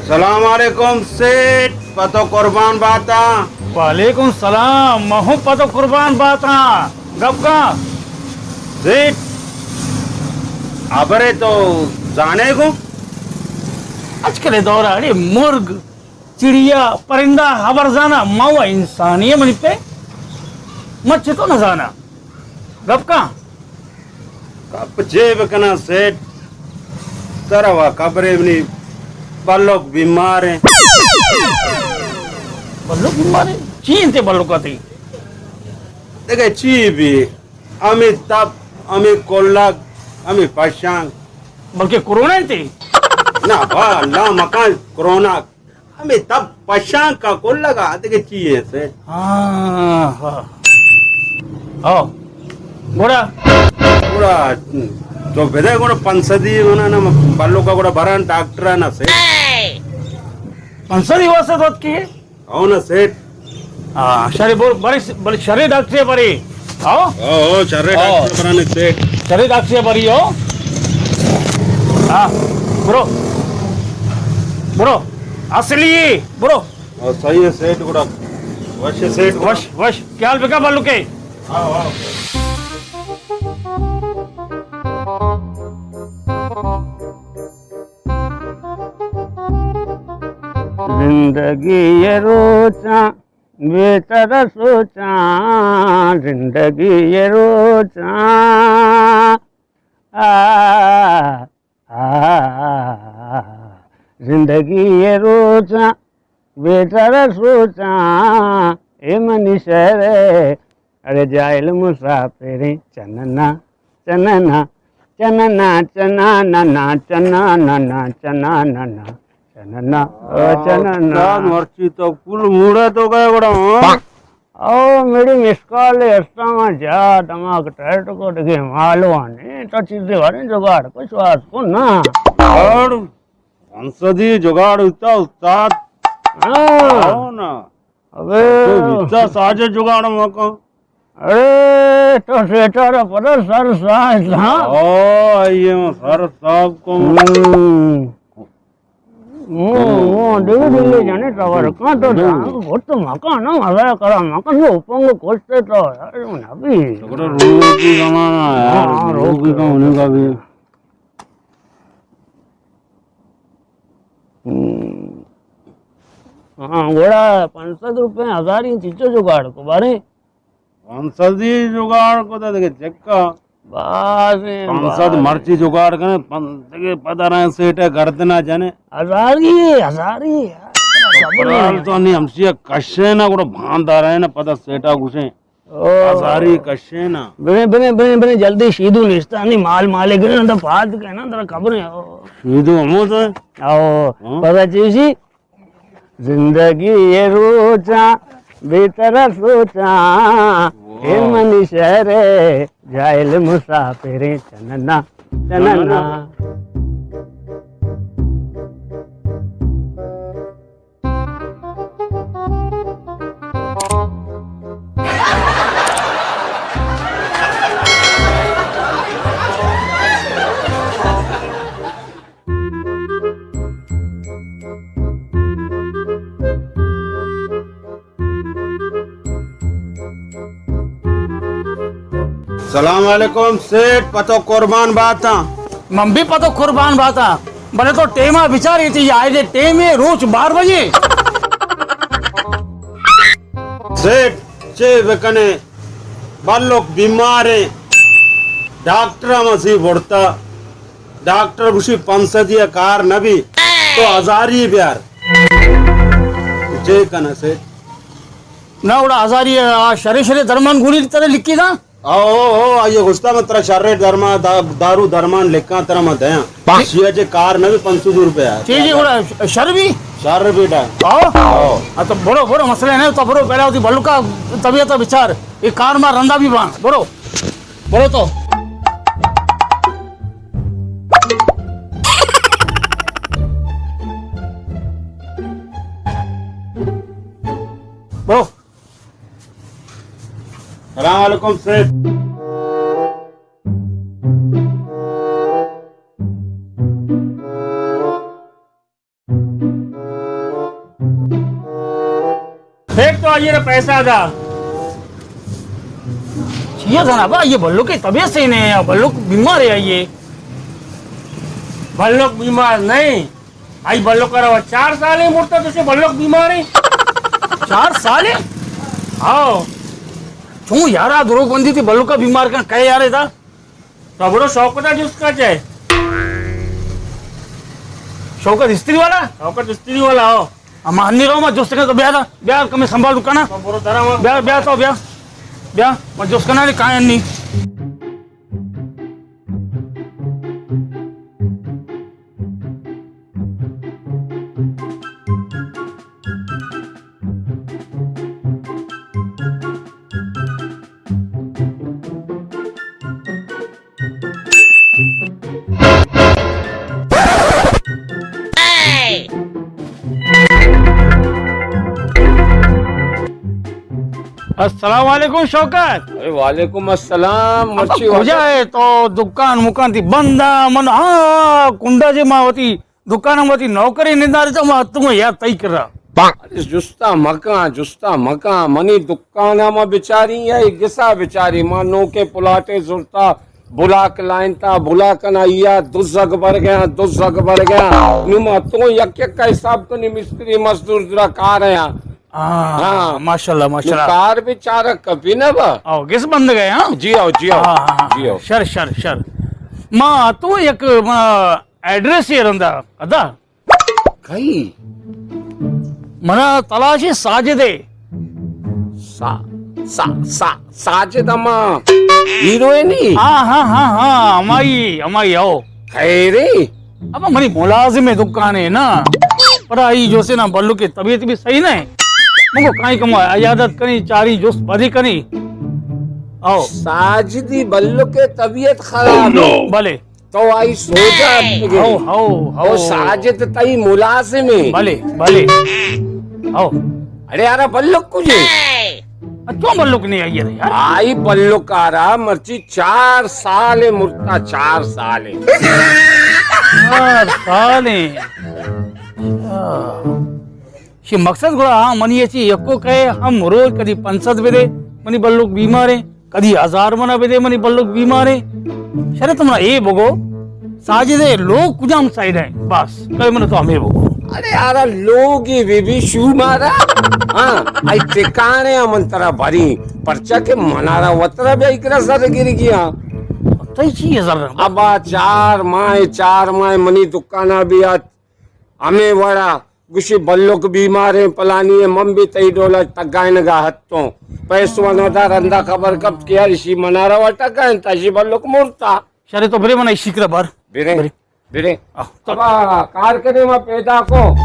سلام علیکم سیٹھ، پتو قربان باتاں۔ وعلیکم سلام، من ہوں پتو قربان باتاں۔ گپ کن سیٹھ، ہبرے تو زانے گوں؟ اچ کلے دور اڑے مرگ، چڑیا، پرندہ ہبر زانا، ما و انسانی منی پہ، من چتو نہ زانا۔ گپ کن۔ گپ چے بکناں سیٹھ؟ ترا وا خبرے منی بلک بیمار ایں۔ بلک بیمار ایں؟ چی انت بلک ءَ تئی؟ دگہ چی بی؟ ہمے تپ، ہمے کلگ، ہمے پشانک۔ بلکہ کرونا انت؟ نہ با، اللہ مکن کرونا۔ ہمے تب پشانک ءَ کلگ ءَ، دگہ چی ایں سیٹھ؟ ہاں، ہاں۔ او، گڑا؟ گڑا تو بدے گڑا پنچ سدی ہونا نا، بلوک ءَ گڑا براں ڈاکٹر ءَ نا سیٹھ۔ پنچ سدی واسطہ دوت کی؟ او نا سیٹھ۔ ہاں، شرے بر-، بری، بری شرے ڈاکٹر بری۔ ہاں؟ او، او، شرے ہاں۔ ڈاکٹر برانے سیٹھ۔ شرے ڈاکٹر بری ہو۔ ہاں، برو۔ برو۔ اصلی، برو۔ ہاں، صحیح ہے سیٹھ گڑا۔ وش ہے سیٹھ گڑا۔ وش، وش۔ خیال بکا بلوکے۔ ہاں، ہاں۔ زندگی ءِ روچاں بے ترا سوچاں، زندگی ءِ روچاں۔ آ، آ، زندگی ءِ روچاں بے ترا سوچاں، اے منی شہر ءِ اڑے جاہل مسافریں۔ چننا، چننا، چننا، چنانا، چنانا، چنانا، چنانا، او چننا۔ استاد، مرچی تو کل موڑا تو گئے گڑا، ہاں؟ او میری مس کال ہے، استاد، ما جا دماغ ٹائٹ کو دگے مالوانے تو چیزیں واریں جگاڑ کو شواز کو نا۔ اور پنچ سدی جگاڑ ہوتا استاد۔ ہاں۔ او نا۔ ابے۔ تو بیتا ساجے جگاڑ مکن۔ ارے، تو سیٹا را پدا سر ساز تھا۔ او، یہ سر صاحب کو۔ ہوں۔ ہوں، ہوں، دل دل جانے تور کان تو جان، گھٹ مکان نا مزہ کرا، مکان نو پنگ کوشتے تو، یار، نبی۔ چھوڑو، روح کی زمانہ، یار، ہاں، روح روح کی کی۔ کہانی کا بھی۔ ہوں۔ ہاں، گڑا پنچ سد روپے ہزاری چیچو جگاڑ کو بارے۔ پنچ سد ہی جگاڑ کو تو دگہ چکا۔ باز ہیں، پنچ سد باز۔ مرچی جگاڑ کنے، پن-، دگہ پدرائیں سیٹے گردنا جنے۔ ہزاری، ہزاری۔ سرحال تو نہیں ہمشی کشے نا، گڑا بھاندار ہے نا، پدا سیٹا گوشیں۔ او۔ ہزاری کشے نا۔ بنے، بنے، بنے، بنے، جلدی شیدو نشتا، نی مال مالک نے تو پاد کہنا، ترا خبر ہے۔ او۔ شیدو ہمو تو ہے؟ او، ہاں۔ پدا چیزی، زندگی ءِ روچاں بے ترا سوچاں، واہ۔ اے منی شہر ءِ جاہل مسافریں۔ چننا، چننا۔ سلام علیکم سیٹھ، پتو قربان باتاں۔ من بھی پتو قربان باتاں، بلے تو ٹیما بچاری تھی، آئے دے ٹیمے روچ بار بجے۔ سیٹھ، چے بکنے، بلوک بیماریں، ڈاکٹر ہم اسی بڑتا، ڈاکٹر گوشی پنچ سدی کار نبی، تو ہزاری بیار۔ چے کنا سیٹھ؟ نہ، گڑا ہزاری، آ، شرے شرے درمان گولی ترے لکھی دا۔ او، او، او، آئی ءَ گوشتا، من ترا شر ءِ درمان، دا-، دارو درمان لکھاں، ترا من دیاں۔ چی؟ شی ءَ چہ کار نہ بی، پنچ سد روپیہ۔ چی، چی، گڑا شر بی؟ شر بیٹا۔ او؟ او۔ آ تو برو، برو، مسئلہ نہ، تو برو، پہلا وتی بلوک ءِ طبیعت ءَ بچار۔ اے کار ما رندا بی باں۔ برو۔ برو تو۔ برو۔ السلام علیکم سیٹھ۔ دیکھ تو آئی ءَ را پیسہ دا۔ چیا جناب، آئی ءِ بلوک ءِ طبیعت صحیح نہ اِنت، بلوک بیمار اِنت آئی ءِ۔ بلوک بیمار نہ اِنت۔ آئی بلوک ءَ را چار سال اِنت مرتا، تو چے بلوک بیمار اِنت؟ چار سال اِنت؟ ہاؤ۔ چون یارا دروگ بندی تئی بلوک ءَ بیمار کن، کئے یار ادا؟ تو برو شوکت ءَ جست کن چے۔ شوکت استری والا؟ شوکت استری والا، ہاؤ۔ اما انی رو، ما جست کن تو بیا دا، بیا کمے سنبھال دکان ءَ۔ تو برو درا ما۔ بیا، بیا تو بیا۔ بیا، ما جست کن انی کائیں انی۔ السلام علیکم شوکت۔ ارے وعلیکم السلام، ابا، مرچی کجا واجہ؟ ہے تو؟ دکان مکان تئی بند اَنت؟ من، ہاں، کنڈا جے ما وتی دکان ءَ وتی نوکرے نندارے تو ما اتوں یار تئی کرا۔ ارے جستا مکاں، جستا مکاں، منی دکان ءَ ما بچاری یا گسا بچاری، ما نوکیں پلاٹے زرتا، بلاک لائنتا، بلاک نا یا دزگ برگیا، دزگ برگیا۔ نو ما تو یک یک کا حساب کنی، مستری مزدور درا کار اَنت۔ ہاں، ہاں۔ ماشاءاللہ، نو ماشاءاللہ۔ کار بچارا کبھی نہ با۔ او، گس بند گئے، ہاں؟ جی او، جی او۔ ہاں، ہاں، ہاں۔ جی او۔ شر، شر، شر۔ ما تو یک، ما ایڈریس اے رندا، ادا۔ کئی؟ منا تلاش اے ساجد اے۔ سا-، سا-، سا-، ساجد ہما ہیروئن اے؟ ہاں، ہاں، ہاں، ہاں، ہمائی، ہمائی، او۔ خیر اے؟ ابا منی ملازم اے دکان اے نا۔ پر آئی جو سے نا بلوک ءِ طبیعت بھی صحیح نہ اے۔ منگو کائیں کم عیادت کنی، چاری جست بدی کنی۔ او۔ ساجدی بلوک ءِ طبیعت خراب اے۔ بلے۔ تو آئی سوجا اتکگے۔ ہو، ہو، ہو۔ او ساجد تئی ملازم اے۔ بلے، بلے۔ ہو۔ اڑے یارا بلک کجے؟ اچو بلک نہیں آئی رے یار۔ آئی بلک آرا مرچی چار سال اے مرتا، چار سال اے۔ چار سال اے۔ اچھا۔ شی مقصد گڑا ہاں منی اچی یکو کئے ہم روز کدی پنچ سد بدے، منی بلک بیمار اے۔ کدی ہزار منا بدے منی بلک بیمار اے۔ شرے تو منا اے بگو، ساجد ءِ لوگ کجام سائیڈ اے؟ بس، کئے منا تو ہمے بگو۔ ارے یارا لوگ اے بی بی شو مارا۔ ہاں، اے ٹھکانے من ترا بری، پرچا کہ منارا وترا بیا اکرا زر گر گیا۔ تئی چی اے زر؟ ابا چار ماہ، چار ماہ منی دکانا بیات۔ ہمے وڑا گوشی بلک بیمار اے، پلانی اے، من بھی تئی ڈولا ٹگائینگا ہتوں۔ پیسو نہ دا، رندا خبر کپت کہ یار اشی منارا وا ٹگائینتا، اشی بلک مرتا۔ شرے تو برے منا اشی کرا بر۔ برے، برے۔ برے۔ آہ، تو ابا کار کنے ما پیدا کو۔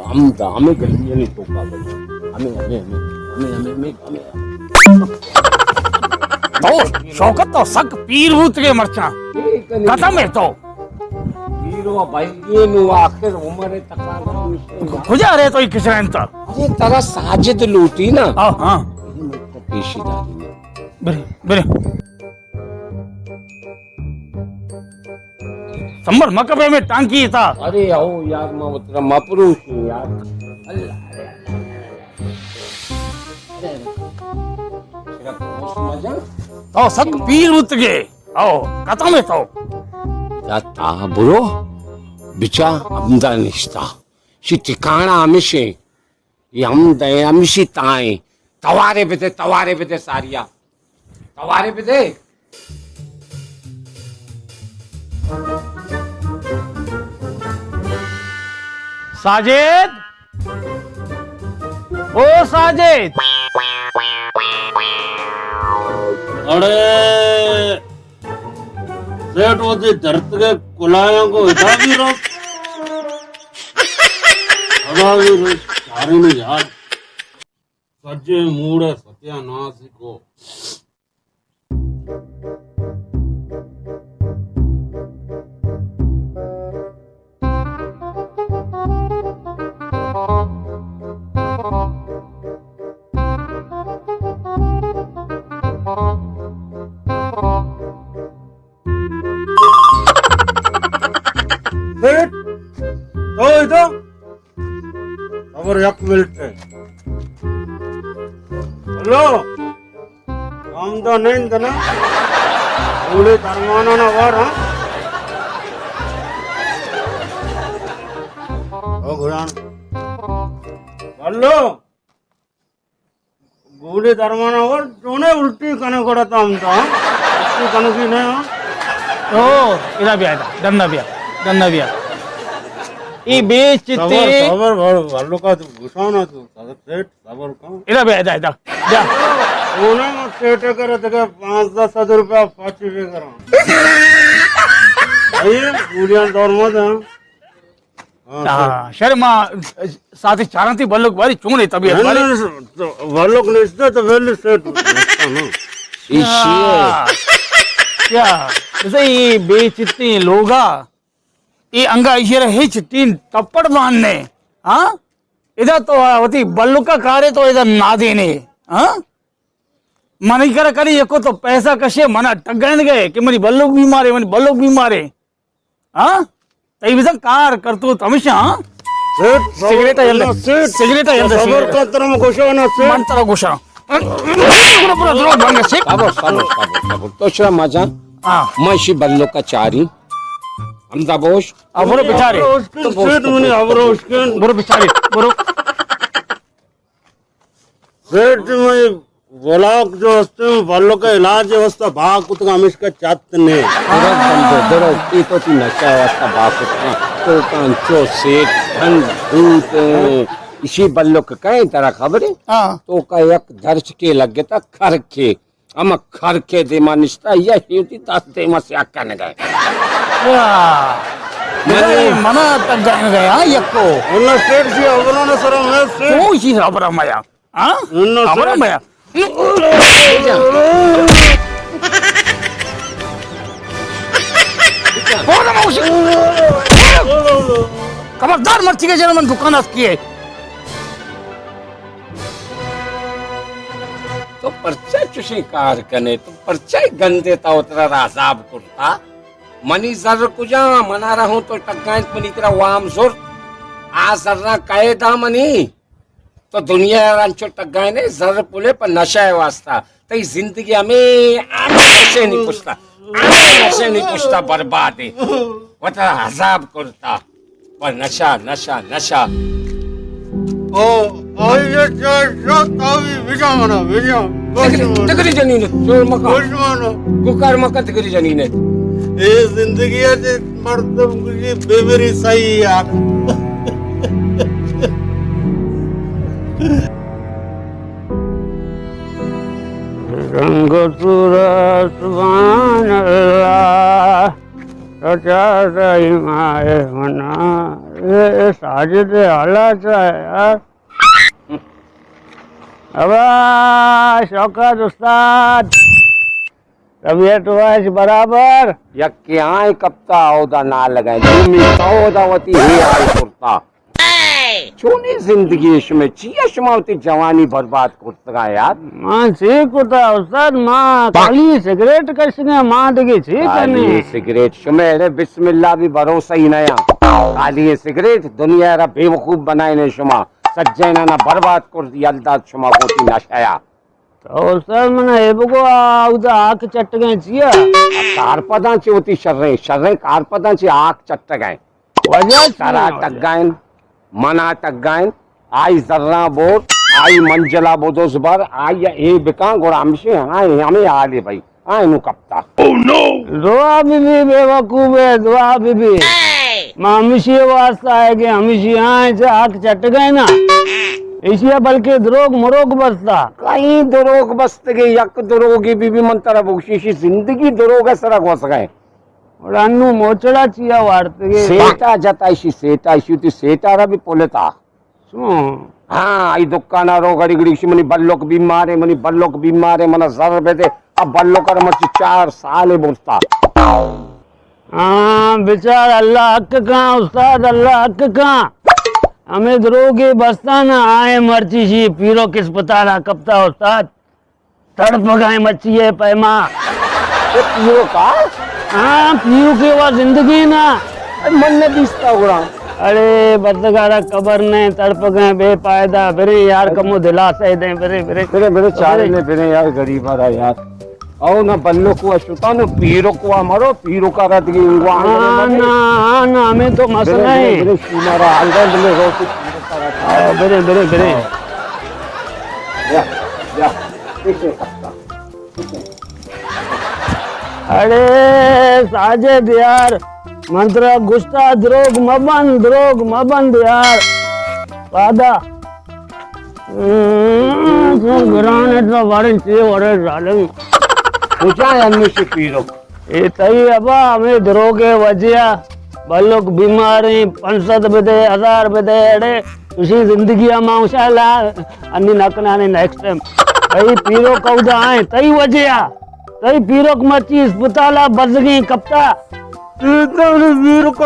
ہم دا، ہمے گلی نے توکا بجا۔ ہمے، ہمے، ہمے، ہمے، ہمے، ہمے، ہمے۔ تو شوکت تو سک پیر بوت گئے مرچاں۔ ختم اے تو۔ پیرو بھائی، یہ نو آخر عمر اے، تقاضا ہمیشہ۔ کجا رہے تو یہ کس رہن تا؟ ارے ترا ساجد لوٹی نا۔ ہاں، ہاں۔ پیشی داری نا۔ برے، برے۔ سمبر مکہ پہ میں ٹانکی تھا۔ ارے او یار، ما وترا ما پروش یار۔ اللہ، ارے، ارے، ارے۔ ارے، ارے۔ تیرا پروش مجا۔ تو سک پیر بوت گئے۔ او، ختم اے تو۔ یا تا برو، بچا ہمدا نشتا۔ چی ٹھکانہ ہمیشیں۔ یہ ہم دے ہمیشی تائیں۔ توارے بدے، توارے بدے ساریا۔ توارے بدے۔ ساجد! او ساجد! اڑے! سیٹھ وتی درتگے کلایاں کو ادا بھی رو۔ ادا بھی رو۔ چارے نے یار۔ سجے موڑے ستیاناس کو۔ سیٹھ، تو ادا؟ صبر یک منٹ ہے۔ ہلو، کام دا نہیں دنا۔ گولی درمانا نا وار، ہاں؟ او گھران۔ ہلو۔ گولی درمانا وار، چونے الٹی کنے گڑا تام دا، ہاں؟ الٹی کنے کی نہیں، ہاں؟ او، ادا بیا، ادا، ڈنا بیا، ڈنا بیا۔ ای بے چتی۔ صبر، صبر، بھر، بھر لوکا تو گسانا تو، صبر سیٹھ، صبر کن۔ ادا بیا، ادا، ادا، بیا۔ اونا ما سیٹھ کرے تکے پانچ دس ہزار روپیہ پاچی بے کراں۔ اے، گولیاں دور مت، ہاں۔ ہاں، ہاں، سر۔ شر ما ساتھی چارنتی بلوک باری چونے طبیعت نہ، باری۔ نہ، تو بلوک نشتا تو ویلی سیٹ نشتا نا۔ ایشی ہے۔ کیا؟ کیا؟ جیسے یہ بے چتی لوگا، یہ انگا ایشی رہے چٹین تپڑ ماننے۔ ہاں؟ ادا تو وتی بلوکا کارے تو ادا نہ دینے۔ ہاں؟ منی کرا کری یکو تو پیسہ کشے، منا ٹگائن گئے کہ منی بلوک بیمارے، منی بلوک بیمارے۔ ہاں؟ تئی بزن کار کرتوت ہمیشہ، ہاں؟ سیٹھ، صبر سگریٹ ہے اندر۔ کرنا، سیٹھ۔ سگریٹ ہے اندر، صبر سگریٹ۔ کر، ترا میں گوشا نا، سیٹھ۔ من ترا گوشا۔ پورا، پورا زور بند ہے، سیٹھ۔ صبر، صبر، صبر، صبر۔ تو شرا مجا۔ ہاں۔ میں شی بلوکا چاری۔ ہم دبوش۔ آ، برو بچارے۔ ابرو اشکن، سیٹھ منی، ابرو اشکن۔ برو بچارے، برو۔ سیٹھ، میں بلاک جو ہستے، بلوک علاج واسطہ بھا کتگا، ہمیشکا چت نے۔ درو بندے، درو، ای تو تی نشہ واسطہ بھا کتگا۔ تو کان چو سیٹھ، دھن دوت، اسی بلوک کہیں ترا خبر ہے؟ ہاں۔ تو کا یک درچ کے لگتا کر کے۔ ہم کھر کے دیما نشتا، یا ہیوتی دست دیما سیا کنگا۔ واہ۔ منی منا تک گائن گیا، ہاں، یکو۔ اللہ سیٹھ سی خبروں نے سرا میں سیٹھ۔ کون سی خبر میا؟ ہاں؟ اللہ خبر سیٹھ۔ میا۔ خبردار مرچی کے جنم من دکان اس کیے۔ تو پرچا چوشیں کار کنے؟ تو پرچا گندے تا وترا را عذاب کرتا؟ منی زر کجا؟ منا را ہوں تو ٹگائیں، منی ترا وام زرت۔ آ زراں کئے دا منی؟ تو دنیا را انچو ٹگائنے، زر پلے پر نشہ واسطہ۔ تئی زندگی ہمیں، ہمیں نشے نہیں پشتا۔ ہمیں نشے نہیں پشتا برباد ہے۔ وترا عذاب کرتا۔ پر نشہ، نشہ، نشہ۔ او، آئی یہ چاہ شو تاوی بجا منا، بجا۔ تکری، تکری جنین، چور مکا۔ گوش مانا۔ گوکار مکا تکری جنین۔ اے زندگی ہے جی مردم کی بے میری صحیح یار۔ رنگ صورت سبحان اللہ۔ تو چار دائی مائے منا، اے ساجد حالا چا یار۔ ابا شوکت استاد، طبیعت وش برابر؟ یکے آئیں کپتا اودا نہ لگائیں، دومی تو اودا وتی ہی حال کرتا۔ چونیں زندگی شمئے؟ چیا شما وتی جوانی برباد کرتگا یار؟ ما چی کتا استاد؟ ما خالی سگریٹ کشگیں، ما دگہ چی کنیں؟ خالی سگریٹ؟ شمئے اڑے بسم اللہ بھی بھروسہ ہی نیا۔ خالی سگریٹ دنیا را بے وقوف بنائینے شما۔ سجینانا برباد کرت، یل دات شما گوتی نشہ یا۔ تو استاد منا اے بگو، آ اودا آک چٹگیں چیا؟ کارپداں چہ وتی شریں، شریں کارپداں چہ آک چٹگیں۔ وجہ چی سرا ہے وجہ؟ ٹگائن۔ منا ٹگائن، آئی زراں بور، آئی منجلا بدوز بر، آئی اے بکاں، گڑا ہمشی، ہاں، ہمیں حالے بھائی۔ آ، انوں کپتا۔ دعا بی بی، بے وقوف ہے، دعا بی بی۔ ما ہمشی واسطہ ہے کہ ہمشی آئیں چہ حق چٹگئے نا۔ ایشی بلکہ دروگ مروگ بستا۔ کئی دروگ بستگے، یک دروگی بی بی من ترا بگشی، ایشی زندگی دروگ سرا گوسگئے۔ اور انوں موچڑا چیا وارتگے۔ سیٹا جتا ایشی، سیٹا ایشی تی سیٹا را بھی پلتا۔ چون؟ ہاں، ای دکانا رو گڑی گڑی گشی، منی بلک بیمارے، منی بلک بیمارے، منا زر بدے۔ اب بلک ار مرچی چار سال برتا۔ ہاں، بچار اللہ حق کاں استاد، اللہ حق کاں۔ ہمیں دروگے بستانا آئے مرچی شی پیرو کس پتارا کپتا استاد۔ تڑپگائیں مچی ء پیما۔ اے پیرک ء؟ ہاں، پیرک ء وا زندگی نا۔ اے من نہ دیستا گڑا۔ اڑے بزگارا خبر نہیں، تڑپگائیں بے فائدہ، برے یار کمو دلاسہ دیں، برے، برے۔ برے، برے، چارے برے۔ نے برے یار، غریب آ رہا یار۔ او نہ بلک وا شتا نہ پیرک وا مرو، پیرک آ رہا دگی انگوان ہاں، برے۔ نا، ہاں، نا، ہمیں تو مسئلہ برے، ہے۔ برے، برے، شومارا، الگا برے، رو تو پیرک آ رہا۔ ہاں، برے، برے، برے۔ ہاں۔ یا، یا۔ اڑے ساجد یار، من ترا گشتا دروگ مبند، دروگ مبند یار۔ پادا۔ ہم، تو گران ہے تو بارن چیئے وڑے ظالم۔ کجا ہے ہمیشہ پیرک؟ اے تئی ابا ہمے دروگے وجہ ء بلک بیماریں، پنچ سد بدے، ہزار بدے، اڑے خوشی زندگی ء ما انشاءاللہ انی نکنانے نیکسٹ ٹائم۔ تئی پیرک اودا آئیں، تئی وجہ ء۔ تئی پیرک مرچی اسپتال ء بزگیں کپتا۔ پیرک۔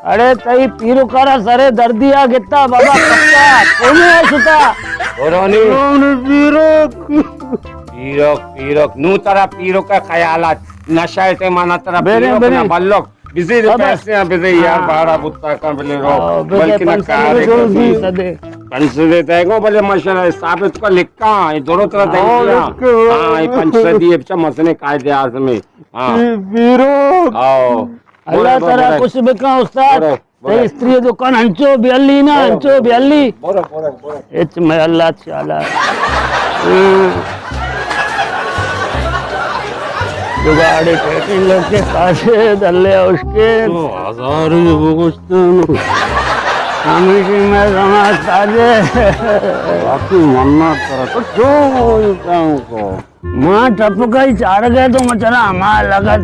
اڑے تئی پیرک ء را سرے دردی ء گتا بابا کپتا۔ کونے ء شتا۔ برانی۔ پیرک۔ پیرک، پیرک۔ نو ترا پیرک ء خیالات۔ نشہ ء ٹائم آنا ترا برے، پیرک برے۔ نہ بلک۔ بزی دے ابا۔ پیسے ہیں، بزی یار، ہاں۔ بارہ بوتا کا بلے رو۔ ہاں، بزی بلکہ نہ پنچ سد کارے دے، کسی۔ پنچ سد دے۔ پنچ سد دے تے کو بلے ماشاءاللہ ثابت کو لکھا، یہ دونوں طرح دے ہاں، دیا۔ لکھا۔ ہاں، یہ پنچ سد دے، اچھا مسنے قائد اعظم ہے۔ ہاں۔ پیرک۔ آؤ۔ اللہ برے، برے، تعالیٰ برے۔ خوش بکا استاد۔ برے۔ تئی استری دکان انچو بیلی نا، انچو بیلی۔ برو، برو، برو۔ اچ میں اللہ تعالیٰ۔ ہاں۔ جگاڑے ٹیٹیں لوگ کے ساتھ دلے اس کے۔ تو ہزار ہی بگوشتن۔ ہمیشہ میں سماج ساجے۔ باقی منا کرا تو جو بولتا ہوں کو۔ ما ٹپکائی چارگئے تو مچرا ہما لگت،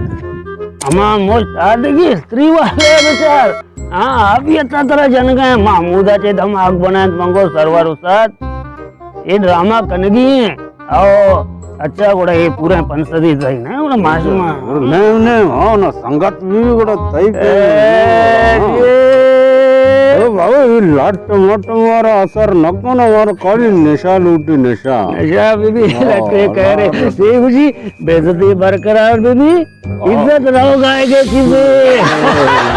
ہما مشت آدگی استری والے بچار۔ ہاں، آپ ہی اتنا طرح جنگئے، محمودا چے دماغ بنائیں، منگو سرور استاد۔ اے ڈرامہ کنگی ہیں۔ او، اچھا، گڑا اے پورے پنچ سدی سہی نہ، گڑا معصوم۔ نہیں، نہیں، ہاں، نا، سنگت بھی گڑا تئی پہ اے، ہاں۔ اے۔ اے بابا، یہ لٹ مٹ ہمارا اثر نہ کن، ہمارا خالی نشہ لوٹی، نشہ۔ نشہ بی بی، ہاں، لٹے کہہ رہے، ہاں۔ دیکھ جی، بے عزتی برقرار بی بی، ہاں۔ عزت رہو گائے گے کسی۔